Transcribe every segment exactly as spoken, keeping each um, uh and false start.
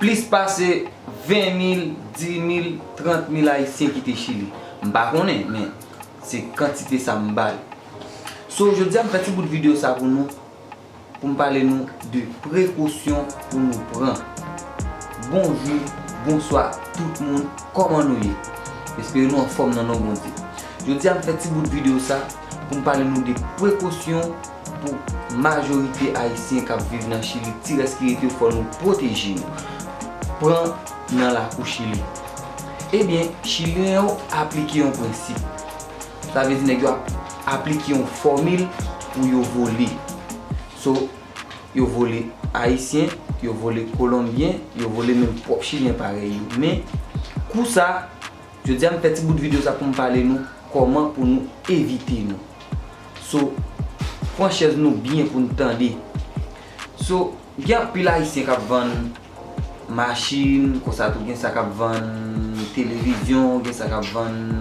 Plis pase ven mil, dis mil, trant mil Ayisyen kite Chili. M pa konnen, men se kantite sa m bay. So, jodi a m fè ti bout videyo sa pou nou, pou m pale nou de prekosyon pou nou pran. Bonjou, bonswa tout moun, kòman nou ye? M espere nou anfòm nan non Bondye. Jodi a m fè ti bout videyo sa pou m pale nou de prekosyon pou majorite Ayisyen k ap viv nan Chili, ti rès ki rete yo, fò nou pwoteje yo. Pran nan lakou Chili. Ebyen, Chilyen yo aplike yon prensip. Sa vle di nèg yo ap-, aplike yon fòmil pou yo vole. So, yo vole Ayisyen, yo vole Kolonbyen, yo vole menm pwòp Chilyen parèy yo. Men, kou sa, jodi a m fè ti bout videyo sa pou m pale nou kòman pou nou evite nou. So, pran chèz nou byen pou n tande. So, gen anpil Ayisyen k ap vann machin, konsa tou gen sa k ap vann televizyon, gen sa k ap vann,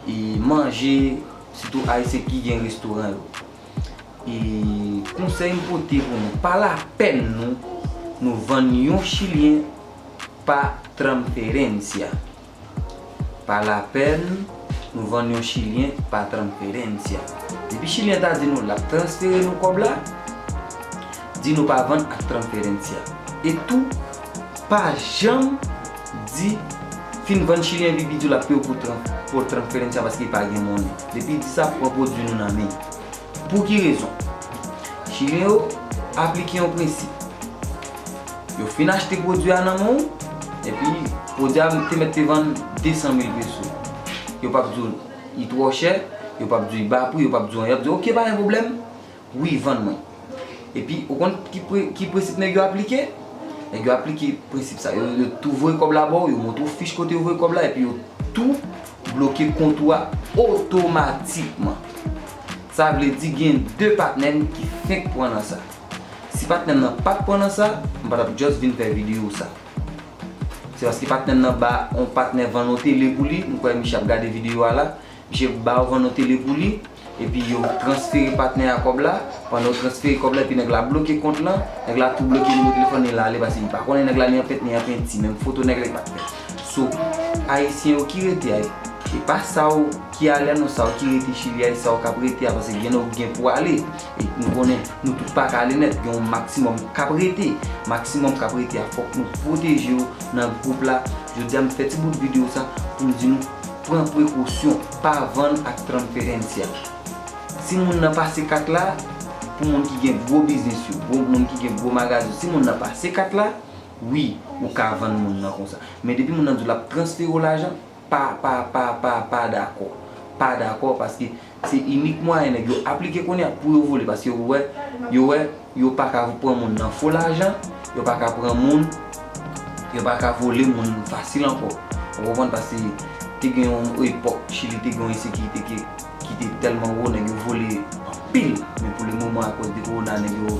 e, manje, sitou Ayisyen ki gen restoran yo. E konsèy m pote pou nou, pa lapèn nou, nou vann yon Chilyen pa transferencia. Pa lapèn nou vann yon Chilyen pa transferencia. Depi Chilyen ta di nou l ap transfere nou kòb la, di nou pa vann ak transferencia. E tou, pa janm di fin vann Chilyen epi di w l ap peye w pou tran-, pou transferencia paske li pa gen monnen. Depi di sa, pran pwodui nou nan men. Pou ki rezon? Chilyen yo aplike yon prensip. Yo fin achte pwodui a nan men w, epi pwodui a te mèt te vann de san mil peso. Yo p ap di w li twò chè, yo p ap di w li ba pri, yo p ap di w anyen, y ap di w, "Oke, pa gen pwoblèm, wi, vann mwen." Epi, ou konn ki pre-, ki prensip nèg yo aplike? Nèg yo aplike prensip sa. Yo, yo tou voye kòb la ba w, yo montre w fich kote yo voye kòb la, epi yo tou bloke kont ou a otomatikman. Sa vle di gen de patnè m ki fenk pran nan sa. Si patnè m nan pa t pran nan sa, m pa t ap just vin fè videyo sa. Se paske patnè m nan ba yon patnè vann yon tele pou li, m kwè misye ap gade videyo a la, misye ba yo vann yon tele pou li, epi yo transfere patnè a kòb la, pandan yo transfere kòb la, epi nèg la bloke kont lan, nèg la tou bloke nimewo telefòn li, l ale, paske li pa konnen nèg la ni anpent, ni anpenti, menm foto nèg la li pa t fè. So, Ayisyen yo ki rete a, e pa sa yo ki ale a non, sa yo ki rete Chili a, e sa yo k ap rete a, paske gen nan yo gen pou ale. E nou konnen, nou tout pa ka ale nèt, gen yon maksimòm k ap rete. Maksimòm k ap rete a, fòk nou pwoteje yo nan gwoup la. Jodi a, m fè ti bout videyo sa pou m di nou, pran prekosyon, pa vann ak transferencia. Si moun nan pase kat la, pou moun ki gen gwo biznis yo, gwo moun ki gen gwo magazen, si moun nan pase kat la, wi, ou ka vann moun nan konsa. Men depi moun nan di w l ap transfere w lajan, pa, pa, pa, pa, pa dakò. Pa dakò, paske se inik mwayen nèg yo aplike kounye a pou yo vole, paske yo wè, yo wè, yo pa ka pran moun nan fo lajan, yo pa ka pran moun, yo pa ka vole moun fasil ankò. Ou konprann? Paske te gen yon epòk, Chili te gen yon ensekirite ki, ki te tèlman wo, nèg yo vole anpil. Men pou le moman, akoz de kowona, nèg yo,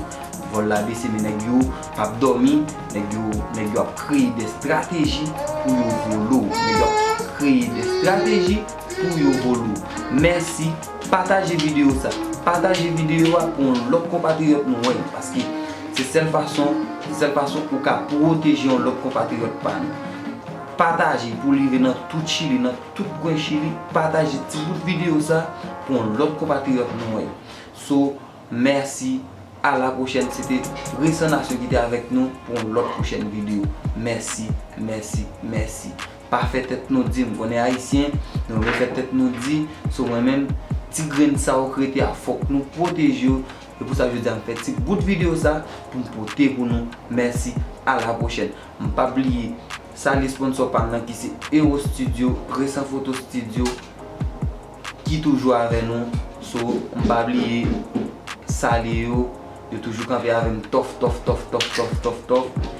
vòl la bese, men nèg yo p ap dòmi, nèg yo, nèg yo ap kreye de estrateji pou yo vole w. Nèg yo ap kreye de estrateji pou yo vole w. Mèsi, pataje videyo sa. Pataje videyo a pou yon lòt konpatriyòt nou wè, paske se sèl fason, se sèl fason ou ka pwoteje yon lòt konpatriyòt pa nou. Pataje pou l rive nan tout Chili, nan tout kwen Chili, pataje ti bout videyo sa pou yon lòt konpatriyòt nou wè. So, mèsi, a la pwochèn. Se te Resan Nasyon ki te avèk nou pou yon lòt pwochèn videyo. Mèsi, mèsi, mèsi. Pa fè tèt nou di, m konnen Ayisyen, nou renmen fè tèt nou di, so mwen menm, ti grenn sa yo k rete a, fòk nou pwoteje yo. E pou sa, jodi a, m fè ti bout videyo sa pou m pote pou nou. Mèsi, a la pwochèn. M p ap bliye salye sponsò pa m nan ki se Ewo Studio, Resan Foto Studio, ki toujou avè nou. So, m pa bliye salye yo. Yo toujou kanpe avè m tòf, tòf, tòf.